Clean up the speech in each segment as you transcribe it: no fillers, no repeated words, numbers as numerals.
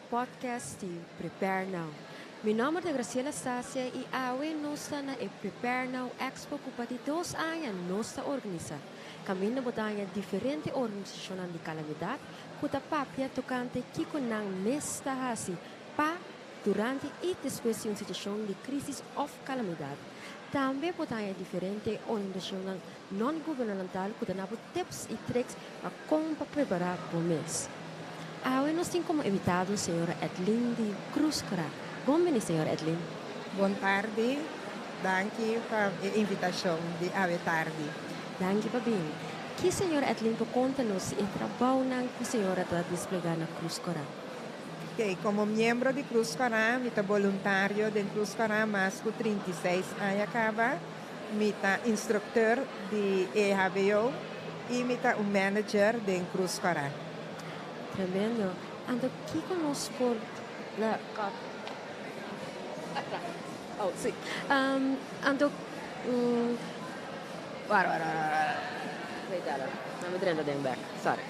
Podcast di Prepare Now. Mi nòmber ta Graciela Stasia i awe nos ta na e Prepare Now Expo ku pa di 2 aña nos ta organisá. Kaminda bo ta haña diferente organisashonnan di kalamidat ku ta papia tokante kiko nan mes ta hasi pa, durante i despues di un situashon di krísis òf kalamidat. Tambe bo ta haña diferente organisashonnan non-gubernamental ku ta duna tips i tricks pa kon pa prepará bo mes. Awe nos tin komo invitado señora Edlin di Cruz Cora. Bon bini, señora Edlin. Bon tardi, danki pa e invitashon di awe tardi. Danki pa bin. Ki señora Edlin por konta nos e trabounan ku señora ta desplegá na Cruz Cora? Ok, komo miembro di Cruz Cora, mi ta voluntario di Cruz Cora mas ku 36 aña kaba. Mi ta instruktor di EHBO i mi ta un manager di Cruz Cora. Tremendo. Anto, kiko nos por na Oh, si. Anto, wara, wara, wara. Wait, wara. No, mi drenta den back. Sorry.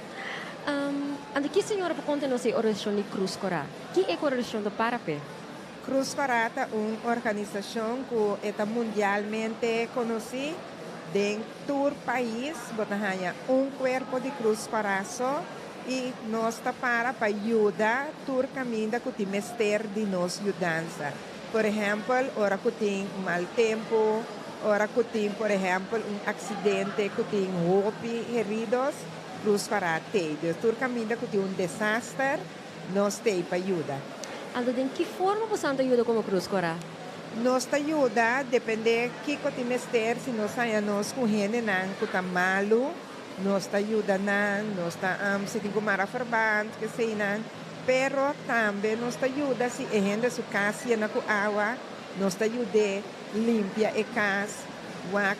Anto, ki señora por konta nos e organisashon di Cruz Cora? Ki e organisashon ta para p'e? Cruz Cora ta un organisashon ku ta mundialmente konosí den tur pais, bo ta haña un kuerpo di Cruz Cora so i nos ta para pa yuda tur kaminda ku tin mester di nos yudansa. Por ehèmpel, ora ku tin mal tempu, ora ku tin, por ehèmpel, un aksidente ku tin hopi herido, Cruz Cora t'ei. Dus tur kaminda ku tin un desaster, nos t'ei pa yuda. Anto, den ki forma bo ta yuda komo Cruz Cora? Nos ta yuda, dependé kiko tin mester, si nos haña nos ku hendenan ku ta malu, nos ta yuda nan, nos ta si tin ku mara verband, ke sei nan, pero tambe nos ta yuda si e hende su kas yena ku awa, nos ta yuda limpia e kas, wak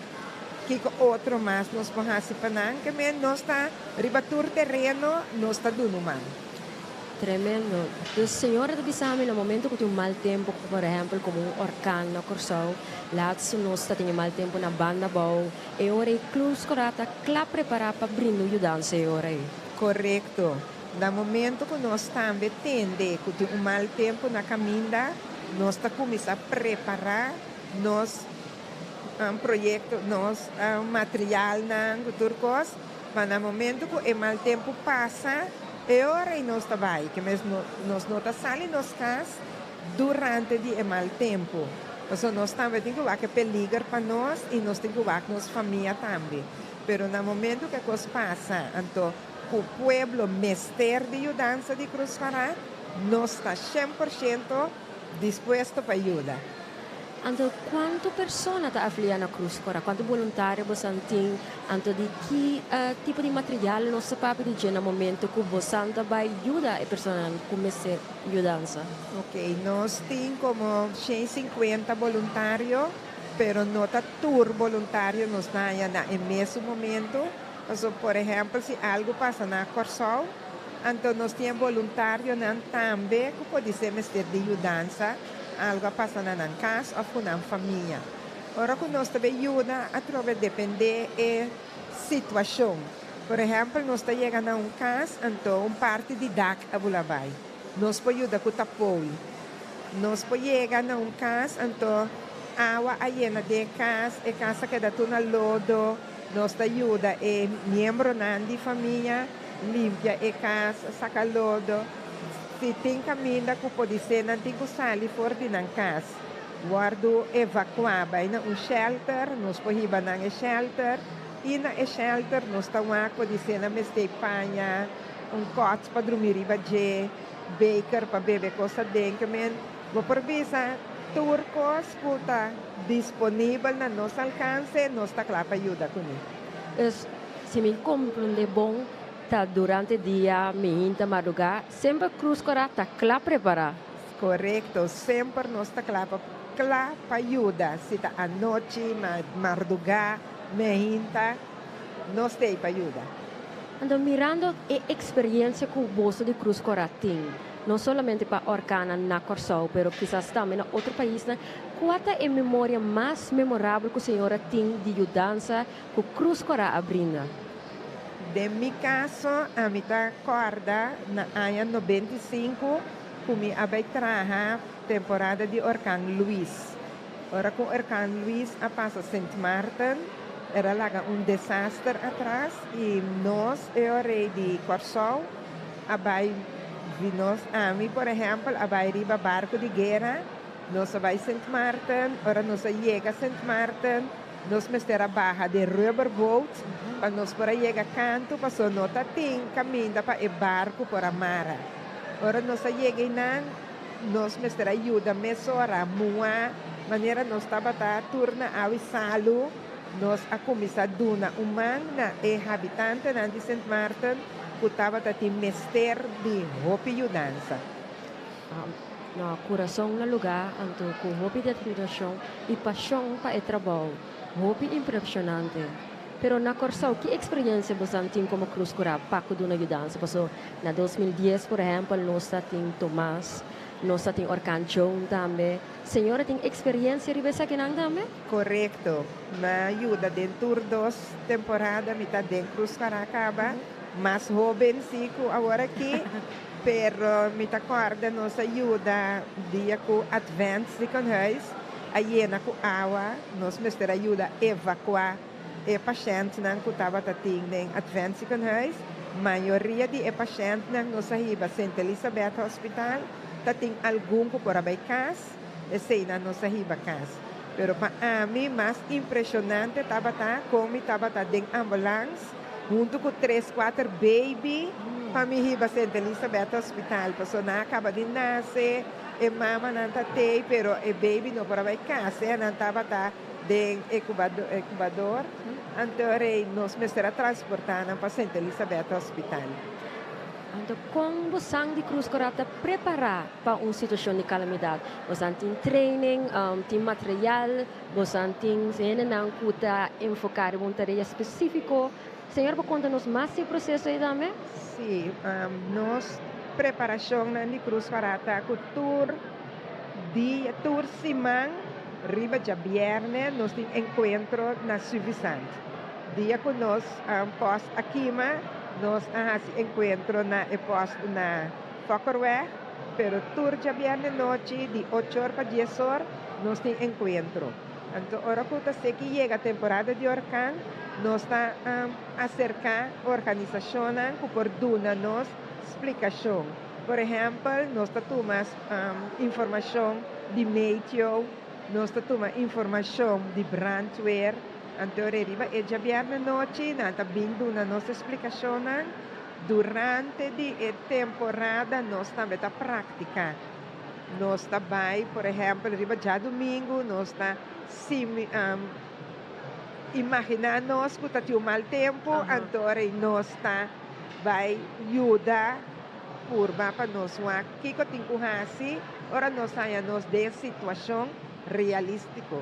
kiko otro mas nos por hasi pa nan, ke men nos ta riba tur tereno, nos ta duna man. Tremendo. Dus señora ta bisa mi na momento ku tin un mal tempu, por ehèmpel, komo un orkan na Kòrsou, laatste nos ta tin mal tempu na Banda Bou, e ora ei Cruz Cora ta kla prepará pa brinda yudansa e ora ei. Korekto. Na momento ku nos tambe tende ku tin un mal tempu na kaminda, nos ta kuminsá prepará nos proyekto, nos materialnan, tur kos, pa na momento ku e mal tempu pasa, e ora ei nos ta bai, ke mes no, nos no ta sali nos kas durante di e mal tempu. Pasobra nos tambe tin ku wak peliger pa nos i nos tin ku wak nos famia tambe. Pero na momento ku e kos pasa, anto ku pueblo mester di yudansa di Cruz Cora, nos ta 100% dispuesto pa yuda. Anto, kuantu persona ta afiliá na Cruz Cora? Kuantu voluntario bo tin? Anto, di ki tipo di material nos ta papia di na momento ku bo ta bai yuda e persona ku mester yudansa? Ok, nos tin komo 150 voluntario, pero no ta tur voluntario nos ta na e mesun momento. So, por ehèmpel, si algu pasa na Kòrsou, anto nos tin voluntarionan tambe ku por ser mester di yudansa, algu pasa na nan kas òf ku nan famia. Ora ku nos tambe yuda, atrobe dependé e situashon. Por ehèmpel, nos ta yega na un kas, anto un parti di dak a bula bai. Nos por yuda ku tapon. Nos por yega na un kas, anto awa a yena den kas, e kas a keda tur na lodo, nos ta yuda e miembronan di famia, limpia e kas, saka lodo. Si tin kaminda ku por ser nan tin ku sali for di nan kas. Wòrdu evakuá bai na un shelter, nos por hiba na e shelter, i na e shelter nos ta wak por ser nan mester paña, un cot pa drumi riba dje, beker pa bebe kos aden, ke men bo por bisa tur kos ku ta disponibel na nos alkanse, nos ta kla pa yuda kuné. Dus, si mi komprondé bon, ta durante dia, mainta, mardugá, semper Cruz Cora ta kla prepará. Korekto, semper nos ta kla pa kla pa yuda. Si ta anochi, mardugá, mainta, nos t'ei pa yuda. Anto, mirando e eksperensia ku boso di Cruz Cora tin, no solamente pa orkan na Kòrsou, pero kisas tambe na otro pais, kua ta e memoria mas memorabel ku señora tin di yudansa ku Cruz Cora a brinda? Den mi kaso, ami ta kòrda na aña 95. Ku mi a bai traha temporada di orkan Luis. Ora ku orkan Luis a pasa Sint Maarten, el a laga un desaster atras i nos e ora di Kòrsou a bai vi nos, ami por ehèmpel a bai riba barku di guera, nos a bai Sint Maarten, ora nos a yega Sint Maarten, nos mester a baha den rubberboat pa nos por a yega kantu paso no ta tin kaminda pa e barku por a mara. Ora nos a yega einan, nos mester a yuda mesora mua manera nos tabata tur na awi salu, nos a kuminsá duna un man na e habitantenan di Sint Maarten ku tabata tin mester di hopi yudansa. No, kurason na lugá, anto ku hopi determinashon i pashon pa e trabou. Hopi impreshonante. Pero na Kòrsou, ki eksperensia boso tin komo Krus Kòrá pa ku duna yudansa? Paso na 2010, por ehèmpel, nos tin Tomas, nos tin Orkan Joan tambe. Señora tin eksperensia riba esakinan tambe? Korekto. M'a yuda den tur dos temporada, mi ta den Krus Kòrá kaba. Mas hóben sí ku awor aki, pero mi ta kòrda nos a yuda dia ku Advent Ziekenhuis a yena ku awa, nos mester a yuda evakuá e pashèntnan ku tabata tin den Advent Ziekenhuis. Mayoria di e pashèntnan nos a hiba Sint Elisabeth Hospital, ta tin algun ku por a bai kas, eseinan nos a hiba kas. Pero pa ami mas impreshonante tabata kon mi tabata den ambulans huntu ku tres kuater baby pa mi hiba Sint Elisabeth Hospital. Pasobra nan a kaba di nase, e mamanan ta tei, pero e baby no por a bai kas, e nan tabata den inkubador. Anto rei nos mester a transportá nan pa Sint Elisabeth Hospital. Anto kon boso di Krus Kòrá ta prepará pa un situashon di kalamidat? Boso tin training, tin material, boso tin hendenan ku ta enfoká riba un tarea spesífiko. Señora por konta nos mas e proseso ei tambe? Sí, nos preparashon na di Krus Kòrá ta ku tur dia, tur siman, riba djabièrnè, nos tin enkuentro na Suffisant. Dia ku nos post a kima, nos a hasi enkuentro na e post na Fokkerweg, pero tur djabièrnè nochi di 8 or pa 10 or, nos tin enkuentro. Anto, ora ku ta seki yega temporada di orkan, nos ta aserká organisashonnan ku por duna nos splikashon. Por ehèmpel, nos ta tuma informashon di meteo, nos ta tuma informashon di brandweer. Anto, riba e djabièrnè nochi, nan ta bin duna nos splikashonnan. Durante di e temporada nos tambe ta praktiká. Nos ta bai, por ehèmpel, riba djadumingu, nos ta imaginá nos ku ta tin un mal tempu, anto nos ta bai yuda purba pa nos wak kiko tin ku hasi, ora nos haña nos den situashon realístiko.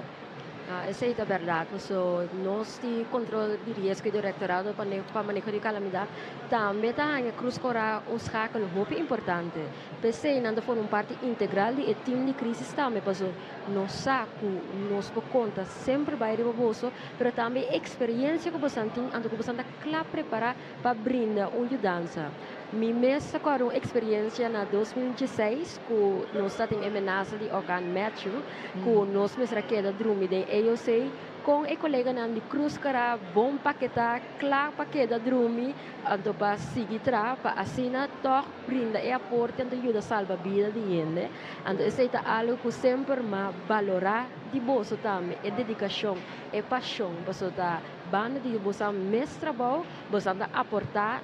Ah, esei ta bèrdat. So, nos di kontrol di riesgo i direktorado pa maneho di kalamidat tambe ta haña Krus Kòrá un schakel hopi importante. P'esei nan ta forma un parti integral di e team di krisis tambe, paso nos sa ku nos por konta semper bai riba boso, pero tambe eksperensia ku boso tin, anto ku boso ta kla prepará pa brinda un yudansa. Mi mes a un eksperensia na 2016 ku nos tabatin amenasa di orkan Matthew, ku nos mester a keda drumi den AOC ku e koleganan di Krus Kòrá bon paketá, kla pa keda drumi, anto pa sigui traha, pa asina toch brinda e aporte anto yuda salba bida di hende. Anto esei ta algu ku semper m'a balorá di boso tambe, e dedikashon, e pashon, boso ta banda di boso mes trabou, boso ta aportá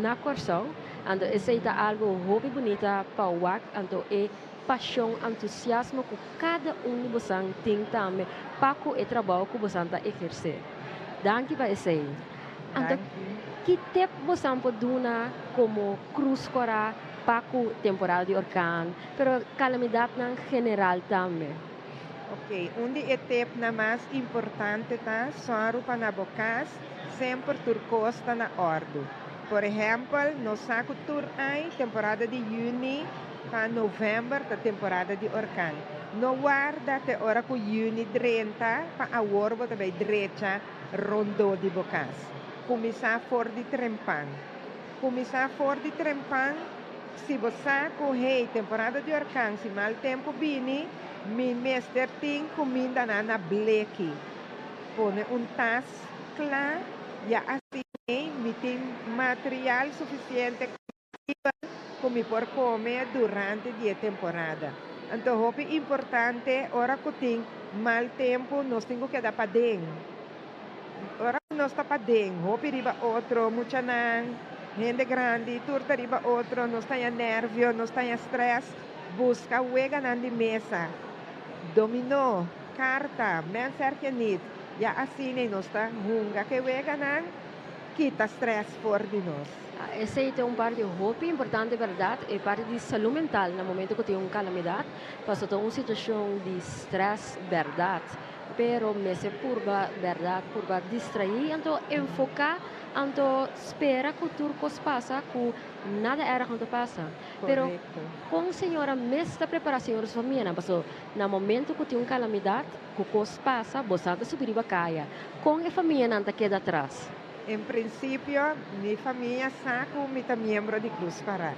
na Kòrsou. Anto esei ta algu hopi bunita pa wak, anto e pashon, entusiasmo ku kada un di boso tin tambe pa ku e trabou ku boso ta ehersé. Danki pa esei. Anto, ki tip boso por duna komo Krus Kòrá pa ku temporada di orkan, pero kalamidat en general tambe? Ok, un di e tipnan mas importante ta sòru pa na bo kas semper tur kos ta na òrdu. Por ehèmpel, nos sa ku tur aña, temporada di yüni pa novèmber, ta temporada di orkan. No warda te ora ku yüni 30 pa awor bo bai drecha rondó di bo kas. Kuminsá for di trempan. Kuminsá for di trempan. Si bo sa ku hey, temporada di orkan, si mal tempu bini, mi mester tin kuminda na bleki. Pone un tas kla, ya asina mi tin material sufisiente ku mi por kome durante di e temporada. Anto, hopi importante, ora ku tin mal tempu, nos tin ku keda paden. Ora nos ta paden, hopi riba otro, muchanan, hende grandi, tur ta riba otro, nos ta nervio, nos ta stress, buska weganan di mesa. Dominó, karta, mens erg je niet. Ya asina nos ta hunga ku weganan, kita stress for di nos. Ah, esei ta un parti hopi importante, berdat? E parti di salú mental na momento ku tin un kalamidat, pasa den un situashon di stress, berdat? Pero mester purba, berdat, purba distraí, anto enfoká, anto spera ku tur kos pasa, ku nada erg no pasa. Pero kon señora mes ta prepará señora su famia, no? Paso na momento ku tin un kalamidat, ku kos pasa, bo ta subi riba kaya. Kon e famianan ta keda atras? En prinsipio, mi famia sa ku mi ta miembro di Krus Kòrá.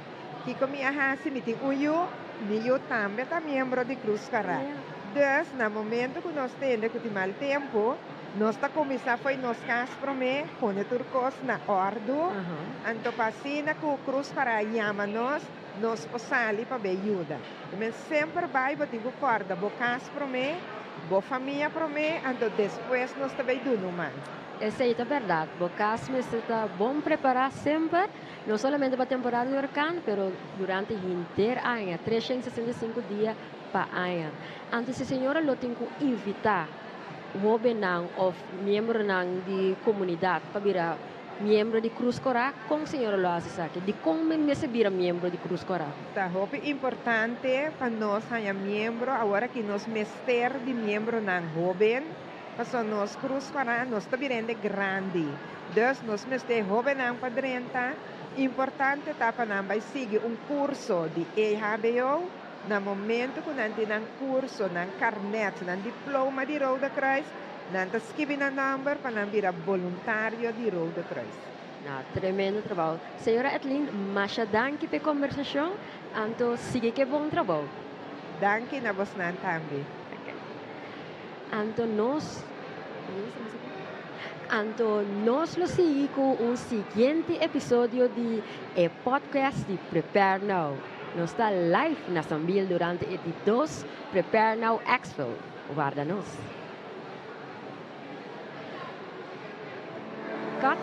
Kiko mi a hasi, mi tin un yu, mi yu tambe ta miembro di Krus Kòrá. Dus, na momento ku nos tende ku tin mal tempu, nos ta kuminsá for nos kas promé, pone tur kos na òrdu. Anto pa asina ku Krus Kòrá yama nos, nos por sali pa bai yuda. Men semper bai bo tin ku kòrda bo kas promé, bo famia promé, anto despues nos ta bai duna un man. Esei ta berdat. Bo kas ta bon prepará semper, no solamente pa temporada di orkan, pero durante henter aña, 365 dia pa aña. Anto, señora lo tin ku invitá hóbennan òf miembronan di komunidat pa bira miembro di Krus Kòrá, kon señora lo hasi esaki? Di kon mester bira miembro di Krus Kòrá? Ta hopi importante pa nos haña miembro, awor ku nos mester di miembronan hóben, paso nos Krus Kòrá nos ta birando grandi. Dus nos mester hóbennan pa drenta, importante ta pa nan bai sigui un kurso di EHBO, na momento ku nan tin nan kurso, nan karnet, nan diploma di Rode Kruis, nan ta skibi nan nòmber pa nan bira voluntario di Rode Kruis. Na, tremendo trabou. Señora Etlin, masha danki pa e kombersashon, anto sigui ku bon trabou. Danki na boso tambe. Okay. Anto nos lo sigui ku un siguiente episodio di e podcast di Prepare Now. Nos ta live na Sambil durante e di 2 Prepare Now Expo. Warda nos. Cut.